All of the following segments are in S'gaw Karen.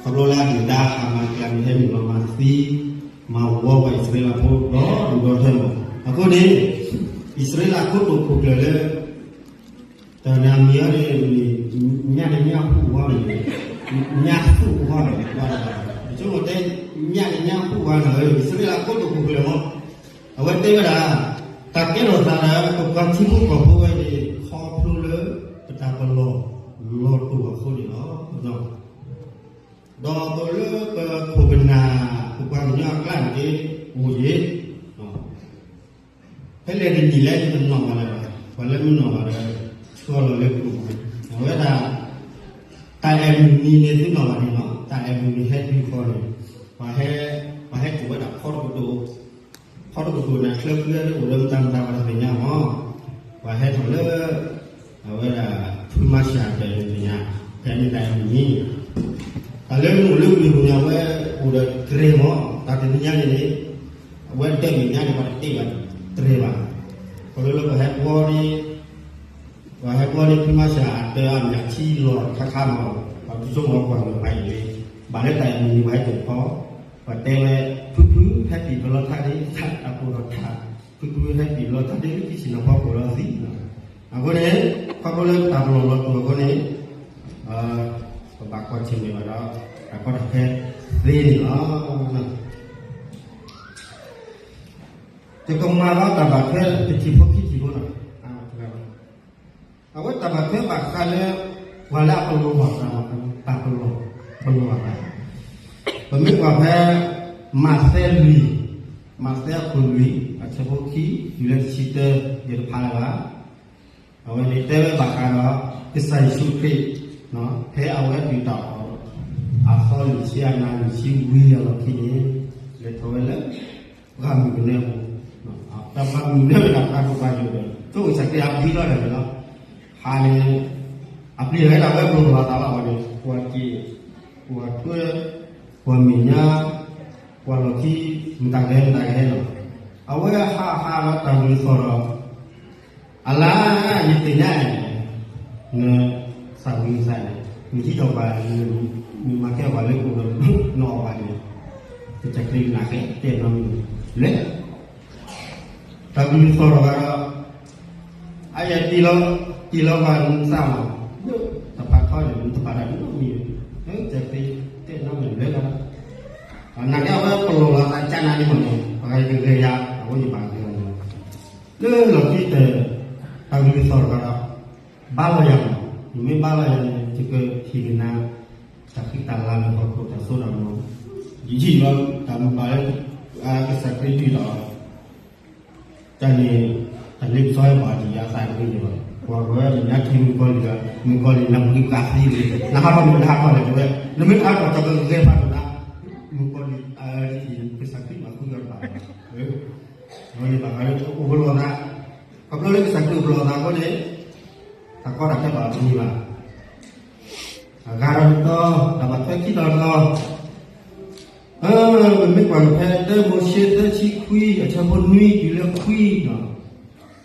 ခီဖျိလၢအဒုၣ်ဒါဟးမၤကျးန့ၣ် ဟဲနုာ်လီၤမၤသံ မၤဝီပှၤအံၣ်စရ့လးဖိဒီဒူၣ်ဒီထၢမး. အဃိန့ၣ် အံၣ်စရ့လးခိၣ်တိာ်ခိၣ်ကျၢၢ်လၢ တၢ်နမံၤအံၤန့ၣ် ညၣ်တညၣ်ဟူၣ်ဝါန့ၣ် ညၣ်ဟူၣ်ဝါန့ၣ် ယဆိကမိၣ်တဲ ညၣ်တညၣ်ဟူၣ်ဝါန့ၣ် အံၣ်စရ့လးခိၣ်တိာ်ခိၣ်ကျၢၢ်မး အဝဲတဲဝဲဒၣ် တၢ်ကဲထီၣ်သးဒီး ပပှၤထံဖိကီၢ်ဖိဝဲန့ၣ် ခီဖျိလၢ ပတၢ်ပလီၢ်လီၤတိာ်အဃိန့ၣ်လီၤ. ဒီးပလၢပခိၣ်ပနၢ် ပပှၤကညီအကျါန့ၣ် အိၣ်ယံၤ ဖဲလဲၣ်တနံၤလဲၣ် ယတနီၣ်ဘၣ်လၢၤဘၣ်, ပှၤလၢမုၢ်နီၣ်ဘၣ်ဒီး ဆှၢလီၤလၢပအိၣ်, အဝဲဒၣ် တၢ်အဲၣ်မုၢ်နံၤန့ၣ်သုနီၣ်ဘၣ်န့ၣ်လီၤ, တၢ်အဲၣ်မုၢ်နံၤဟဲတုၤဃီန့ၣ် ပှၤဟဲ, ပှၤဟဲကိးဝဲဒၣ်ဖီတကတိၤ, ဖီတကတိၤန့ၣ် ချၢဖုလၢအိၣ်လၢမတၤမတၤပှၤတသ့ၣ်ညါမး, ပှၤဟဲထီၣ်လၢ အဝဲဒၣ် ဖုမၤရှးတၢ်န့ၣ်သ့ၣ်ညါ, ဖဲန့ၣ်တၢ်အဲၣ်မုၢ်နံၤ တၢ်လၢမ့ၢ်အိၣ်လၢဝ့ၢ်ပူၤန့ၣ် အဝဲအိၣ်ဒီးတြဲၤမး, တၢ်တနံၤညါန့ၣ်န့ၣ် အဝဲဒၢးမဲာ်ညါန့ၣ် ပှၤတတဲဘၣ်တြဲၤဘၣ်, ခီဖျိလၢပှၤဟဲဘှီန့ၣ်, ပှၤဟဲဘှီန့ၣ် ဖုမၤရှးအတၢ်အမဲာ်ထံလီၤခါခါမး, ပှၤတဆိကမိၣ်ကွၢ်မုၢ်ပှၤအံၤန့ၣ်, ဘၣ်လၢတၢ်အံၤန့ၣ် ပှၤဟဲက့ၤဖီ, ပှၤတဲဝဲ ဖုဖုဟဲပံာ်ပလီၢ်ထါဒ့ တၢ်ပူၤလီၤထါ, ဖုဖုဟဲပံာ်ပလီၢ်ထါဒ့ လၢခံဆ့ၣ်နီၤဖီခိၣ်လီၤသံ, အဃိန့ၣ် ခီဖျိလၢတၢ်ပလီၢ်လီၤတိာ်အဃိန့ၣ် ပဘၣ်ကွၢ်ဆၢၣ်မဲာ်ဘၣ်ဒီး တၢ်ကီတၢ်ခဲသ့န့ၣ်လီၤ. ယကမၤဘၣ်တၢ်ဘၣ်ထွဲ တထံၣ်ဖိခံထံၣ်ဖိလီၤ. အဝဲတၢ်ဘၣ်ထွဲဘၣ်ဃးလၢ ပှၤလၢအပလီၢ်ဘၣ်သး, တၢ်ပလီၢ်, ပလီၢ်ဘၣ်သး, ပမ့ၢ်ကွၢ်ဖဲ မးသဲလွံၢ်, မးသဲအခိၣ်လွံၢ် အဆၢဖိခံ တုၤလၢတဆံတၢ ယတဖးလၢၤဘၣ်. အဝဲန့ၣ်တဲဝဲဘၣ်ဃးဒီး ကစၢ်ယ့ၣ်ၡူးခရံာ် ဖဲအဝဲဒုၣ်တၢ်အီၣ် အသီလွံၢ်ဆံ အနၤလွံၢ်ဆံဝံၤအလီၢ်ခံန့ၣ် လဲၤထီၣ်ဝဲလၢ ပှၢ်မုၢ်ကနၢအပူၤ, တၢ်ပှၢ်မုၢ်ကနၢဝဲဒၣ်ပှၤဒိၣ်ပှၤယိာ်ဒီး ကစၢ်ယ့ၣ်ၡူးခရံာ်အဘျုးလီၤဒီးန့ၣ်လီၤ. ဟးန့ၣ် အပျံၤလီၤဝဲဒၣ်ဝဲပလီၢ်ဘၣ်သးလီၤန့ၣ် ပှၤက့ၤ, ပှၤထွဲ, ပှၤမဲာ်ညါ, ပှၤလီၢ်ခံ မတၤကဟဲမတၤကဟဲလီၤ. အဝဲဟးဟးဒီးတၢ်ဘျုးသီၣ်ဒီး အလါ ယသ့ၣ်ညါန့ၣ် နသးဝံၣ်သးန့ၣ် နထံၣ်ထီၣ်ပှၤ နမၤကဲပှၤလၢအိၣ်ဒီး နအီၣ်ပှၤန့ၣ် ကစၢ်ခရံာ်နာ်က့ တဲနီတမံၤ လဲၤ တၢ်ဘျုးသီၣ်ထီၣ်ဘၣ်ဒီး အယတ့လီၤ, တ့လီၤပှၤနသးမး တဖးထီန့ၣ် နတဖးတၢ်နီတမံၤ ကစၢ်ခရံာ်တဲနီတမံၤလဲၤလီၤ. နာ်က့အဝဲပလီၢ်လီၤသးကနၤန့ၣ်မးန့ၣ် ပှၤဂဲၤယၤ အဝဲယဘၣ်ဂဲၤအီၤန့ၣ် လၢလီၢ်ခံတၢ် တၢ်ဘျုးသီၣ်တဂၤဒီး ဘါလီၤယၤမး, နမ့ၢ်ဘါလီၤယၤန့ၣ် ယကဟ့ၣ်ကနၤ တၢ်ဃံတၢ်လၤလၢဟီၣ်ခိၣ်တၢ်စိတၢ်ကမီၤ, ယဟံၣ်လီၤတၢ်မုာ်ဘၣ်လၢ ကစၢ်ခရံာ်ဒုၣ်ဒီး တၢ်န့ၣ် တၢ်လ့ပစီဟဲဘၣ်ဒံးယၤသးတဂ့ၤန့ၣ်ဘၣ်, ကွၢ်ကွၢ် နညါထံမုၣ်ကီၤလံၢ်ဒီး မုၣ်ကီၤလံၢ်နၢ်ပူၤကသံလံ, နဟးထီၣ်မ့ၢ်နဟးထီၣ်လဲၣ်တဲဝဲ, နမ့ၢ်တဟးထီၣ်တၢ်ကဂဲၤဖးဒိၣ်နၤ, မုၣ်ကီၤလံၢ် ကစၢ်ခရံာ်မၤဃုာ်ဒီးတဘၣ် အဝဲန့ၣ်ဘၣ်ဃးလၢအိၣ်ပလီၢ်သး, ခီဖျိလၢကစၢ်ခရံာ်အိၣ်ပလီၢ်သးအဃိန့ၣ် တၢ်ကီတၢ်ခဲဘၣ်တမံၤဘၣ်. အဂၤဒီးတတီၤ တၢ်ဘၣ်ထွဲခံတီၤတတီၤ, ပမ့ၢ်ကွၢ်က့ၤဖဲ တၢမိၤၡ့ သၢဆံခွံ အဆၢဖိနွံတုၤလၢခွံဒီး အဝဲပှၤဂၤပလီၢ်သးက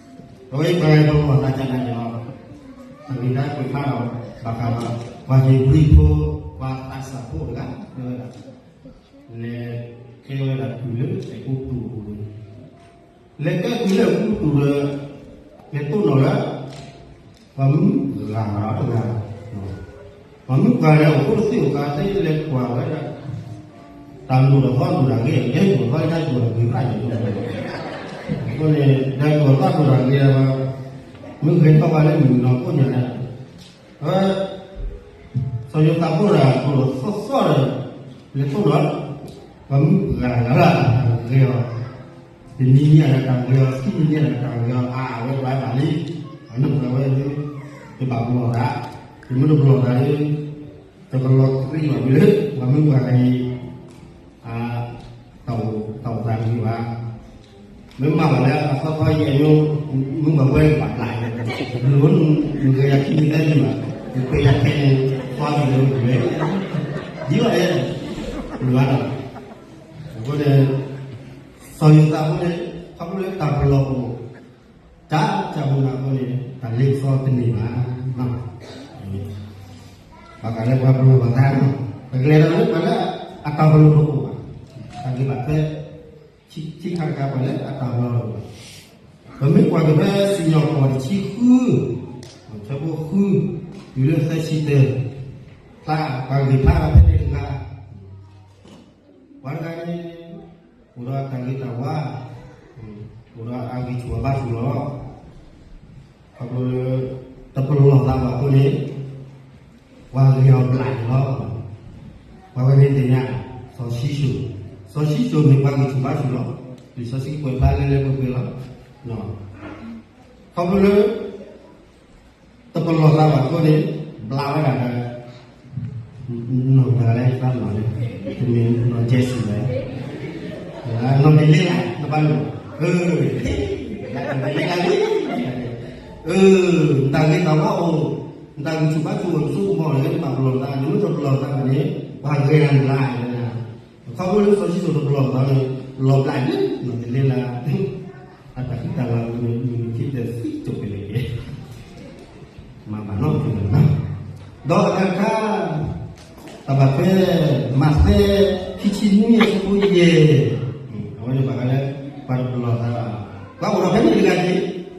နၤန့ၣ်လီၤ. အဂ့ၢ်ဒ်အံၤ ပဖးဒီး ဘၣ်ဃးဒီး ပှၤဧ့ၤဘြံၤဖိ ပှၤသးစၢ်ဖိတဂၤ တဲဝဲဒၣ် လဲၤကဲဝဲဒၣ်တုၤလၢအဲၤကူပတူးအပူၤန့ၣ်, လဲၤကဲတုၤလၢအဲၤကူပတူးဒီး လဲၤတိၢ်နီၣ်လၢ ပှၤမုၣ်ဂၤဒီးတဂၤ, ပှၤမုၣ်ဂၤန့ၣ် အိၣ်ခိၣ်တသ့ၣ်အိၣ်ကးသ့ၣ်လဲၤကွၢ်ဝဲဒၣ် တၢ်လိၣ်ဒီးသီလိၣ်တၢ်ဂ့ၤ ယဲယိၤသီယဲယိၤတၢ်ဂ့ၤရၣ်ယဲၤဒိၣ်ဝဲ, အဃိန့ၣ် တၢ်လိၣ်ဒီးသီလိၣ်တၢ်ဂ့ၤဒီး မ့ၢ်ဂ့ၤထီၣ်ဝဲလၢမုၢ်ကနီၤကိးညါန့ၣ် အဝဲ စီၤယိၤသးဖိဒီး တိၢ်ဒီးသီသီဒီး လဲၤတိၢ်ဒီး ပှၤမုၣ်ဂၤတဂၤလၢတၢ်ဂ့ၤအီၤ, တနံၤနံၤအတၢ်ဂ့ၤအီၤ ခံနံၤနံၤအတၢ်ဂ့ၤအီၤ အါဝဲဒၣ်ဘၣ်လံ, အနီၢ်ကစၢ်ဝဲ တဘၣ်ပလီၢ်သး, တမ့ၢ်တပလီၢ်သးလၢ တကလီၤကရံၣ်ဘၣ်မ့ၢ်လၢ ပှၤမုၣ်ဂၤအံၤ တၢ်အိၣ်သးတဂ့ၤဘၣ်. မ့ၢ်မၤဘၣ်လၢအသီသီယဲၢ်ညိ မုၣ်ဘၣ်ဝဲဘၣ်ပျၢ်ယဲၢ်, မုၣ်ဂ့ၤယၤခံနံၤသၢနံၤဘၣ်, ယပျဲယၤခဲန့ၣ် သီယဲၢ်ညိဝဲ, ဒ်ဘၣ်ယဲၢ်, မုၣ်ဘၣ်ဒီး, အဃိန့ၣ် စီၤယိၤသးအဃိန့ၣ် ခီဖျိလၢတၢ်ပလီၢ်အိၣ် တၢ်ကၢ်မုၢ်နၤအဃိန့ၣ် တၢ်လ့ပစီတန့ၢ်ဘၣ်. ဘၣ်ဃးလၢပှၤပလီၢ်ဘၣ်သးန့ၣ် ပကလဲၤဒီးလၢပှၤလၢအတၢ်ပလီၢ်တအိၣ်ဘၣ်, တၢ်ဂ့ၢ်ဘၣ်ထွဲ ထံခါတခါ ပှၤလၢအတၢ်ပလီၢ်တအိၣ်ဘၣ်. ပမ့ၢ်ကွၢ်က့ၤဖဲစံၣ်ညီၣ်ကွီၢ်တဆံဃု, ဆၢဖိဃု တုၤလၢသၢဆံတၢ, ဖျါပှၤဂ့ၤဖျါဘၣ်ဖဲန့ၣ်တဂၤ ပှၤတဂၤန့ၣ် အိၣ်ဒီးတၢ်ဂ့ၤတၢ်ဝါ, အိၣ်ဒီးအဂံၢ်ဆူၣ်အဘါဆူၣ်လီၤ. ခီဖျိလၢ တပလီၢ်သးဘၣ်အဃိန့ၣ် ပှၤဂ့ၤအီၤဘျးန့ၣ်လီၤ. ပှၤဝဲန့ၣ်သ့ၣ်ညါ စီၤၡံၣ်စိၣ်, စီၤၡံၣ်စိၣ်မ့ၢ်ပှၤဂံၢ်ဆူၣ်ဘါဆူၣ်လီၤ. လံာ်စီဆှံကွဲးဖျါလၢလၢပှဲၤပှဲၤလီၤ. ခီဖျိလၢ တပလီၢ်သးဘၣ်အဃိန့ၣ် ဘျးဝဲဒၣ်ဒီး နီၢ်တဂၤလၢသးလီၤန့ၣ် တမ့ၢ်နီၢ်ကဲစံးဘၣ်, နီၢ်ဒ်လ့လး နဘၣ်လီၤ, အၢ နီၢ်ဒ်လ့လးလံ, အၢ နတၢ်ဂ့ၤတၢ်ဝါအိၣ်, နတၢ်ဂံၢ်ဆူၣ်ဘါဆူၣ်အိၣ် နဆိကမိၣ်လၢနဘၣ်ပလီၢ်သး, နမ့ၢ်တပလီၢ်သးဘၣ်န့ၣ် ပှၤဂ့ၤနၤန့ၣ်လီၤ. ခီဖျိလၢစီၤၡံၣ်စိၣ်တပလီၢ်သးန့ၣ် လီၤဘျးလံ နီၢ်ဒ်လ့လး အတၢ်ဃံတၢ်လၤပူၤန့ၣ် မုၢ်နံၤခံတသံကၠိၣ်ကလဲာ်က့ၤ, မၤဘၣ်နီတမံၤလီၤ. ဒီးအတၢ်တခါ တၢ်ဘၣ်ထွဲ မးသဲ ခံဆံနွံအဆၢဖိယဲၢ်, အဝဲန့ၣ်ဘၣ်ဃးလၢ ပှၤတပလီၢ်သး, ပှၤအိၣ်ဒီးဖဲန့ၣ်တဂၤန့ၣ်, ဒီးဖဲန့ၣ်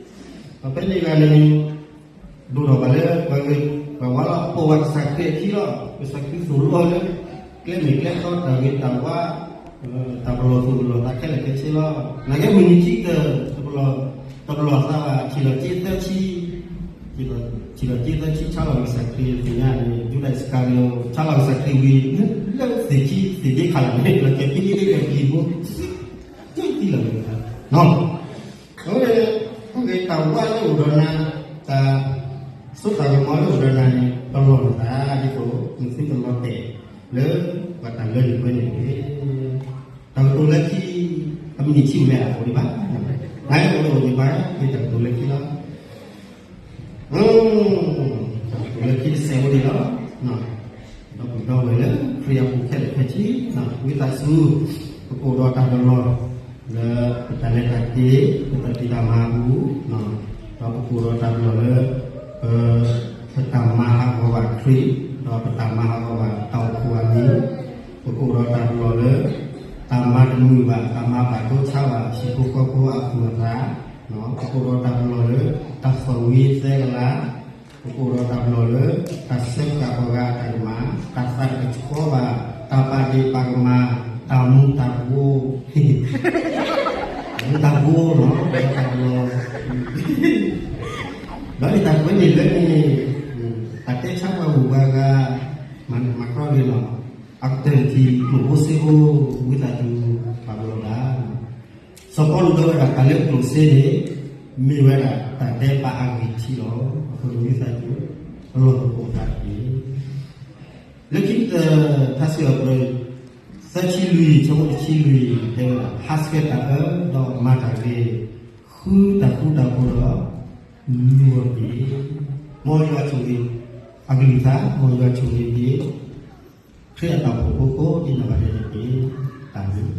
တဂၤန့ၣ် ဒိၣ်ထီၣ်ဘၣ်လၢပှၤဂ့ၤပှၤဝါလီၤ, ပိာ်ဝဲကစၢ်ခရံာ်အခံလီၤ, ကစၢ်ခရံာ်သိၣ်လိအီၤလၢ ကျဲမ့ၢ်ကျဲတီ တၢ်ဂ့ၤတၢ်ဝါ, တၢ်ပလီၢ်သူၣ်ပလီၢ်သးခဲလၢာ်ခဲဆ့လီၤ. နာ်က့မုၢ်နံၤခံကတၢၢ် တပလီၢ်သးဘၣ် ထံၣ်လီၤစ့သၢဆံ, ထံၣ်လီၤစ့သၢဆံ ဆါလီၤကစၢ်ခရံာ်သ့ၣ်ညါန့ၣ် ယူဒၤအံၣ်စကၤရံၤအိး ဆါလီၤကစၢ်ခရံာ်ဝံၤ လၢသ့ၣ်ခံ သ့ၣ်ဒ့ခးလီၤန့ၣ် လီၤစၢၤဖံလံလ့ဒီးပျံၤဖိ သံလီၤန့ၣ်, အဝဲ ပှၤဂ့ၤတၢ်ဝါလၢအိၣ်ဒီးနၤ, တၢ်စိတၢ်ကမီၤလၢအိၣ်ဒီးနၤန့ၣ် ပလီၢ်နသးဒ်သိး နသုတလီၤတဲာ်လၢပှၤတၢ်လၢန့ၣ်ဝဲန့ၣ်တဂ့ၤ. တၢ်ကတိၤလၢခံ အမုၢ်နံၤဆံးဝဲဒၣ်အိၣ်ဒံးဘၣ်, နအိၣ်ဒံးဘၣ် မ့ၢ်တၢ်ကတိၤလၢခံလီၤ. တၢ်ကတိၤလၢခံတစဲးဖိန့ၣ်လီၤ. ဒီပုၢ်ဒီဝဲၢ်လၢခရံာ်အပူၤခဲလၢာ်ခဲဆ့, ဝံသးစူၤ ပကအိၣ်ဒီးတၢ်ပလီၢ် လၢပတၢ်လဲၤတၢ်က့ၤ ပတၢ်ဖံးတၢ်မၤအပူၤ, ဒီးပကအိၣ်ဒီးတၢ်ပလီၢ်လၢ ပ ပတၢ်မၤဟးဂီၤဘၣ်ခရံာ်, ဒီးပတၢ်မၤဟးဂီၤဘၣ်တၢ်အိၣ်ဖှိၣ်အမံၤ, ပကအိၣ်ဒီးတၢ်ပလီၢ်လၢ တၢ်မၤတမုာ်ဘၣ် တၢ်မၤဘၣ်ဒိဆါဘၣ် ဟံၣ်ဖိဃီဖိအသူၣ်အသး, ပကအိၣ်ဒီးတၢ်ပလီၢ်လၢ တၢ်သီၣ်ဝံၤသဲကလၤ, ပကအိၣ်ဒီးတၢ်ပလီၢ်လၢ တၢ်ဆၢကတီၢ်ပှၤဂၤအတၢ်ကမၣ်, တၢ်သးတကဆှီဘၣ်, တၢ်ပာ်ဒ့ၣ်ပာ်ကမၣ်, တၢ်မူၤတၢ်ဘှီ, မူၤတၢ်ဘှီနီၤ, တၢ်ပလီၢ် ဒီးတၢ်ကွဲးန့ၣ်လၢန့ၣ် တၢ်တဲဆါပှၤဂုၤပှၤဂၤ မၤန့ၢ်မၤကျီန့ၣ်လီၤ. အကတၢၢ်တထံၣ် ကျိၣ်ဖိစ့ဖိ ဝံသးစူၤ ပာ်ပလီၢ်ဒၣ်. စီၤပီလူးတဲဝဲဒၣ် တၢ်လၢကျိၣ်စ့န့ၣ် မ့ၢ်ဝဲဒၣ်တၢ်ဒဲးဘးအဂံၢ်ထံးလီၤ. အဃိန့ၣ်ဝံသးစူၤ ပလီၢ်သကိးသးတက့ၢ်. လၢခံကတၢၢ် ထါစံးပတြၢၤ သၢဆံလွံၢ် ဆၢဖိတဆံလွံၢ် တဲဝဲဒၣ် ဟးဆှဲးတၢ်အၢ ဒီးမၤတၢ်ဂ့ၤ, ဃုတၢ်ဃူတၢ်ဖိးဒီး လူၤအီၤတက့ၢ်. မ်ယွၤဆိၣ်ဂ့ၤ အကလုၢ်ကထါ, မ်ယွၤဆိၣ်ဂ့ၤက့ၤ ခရံာ်အတၢ်အိၣ်ဖှိၣ်ဖိကိးဂၤဒဲးန့ၣ်တက့ၢ်. တၢ်ဘျုး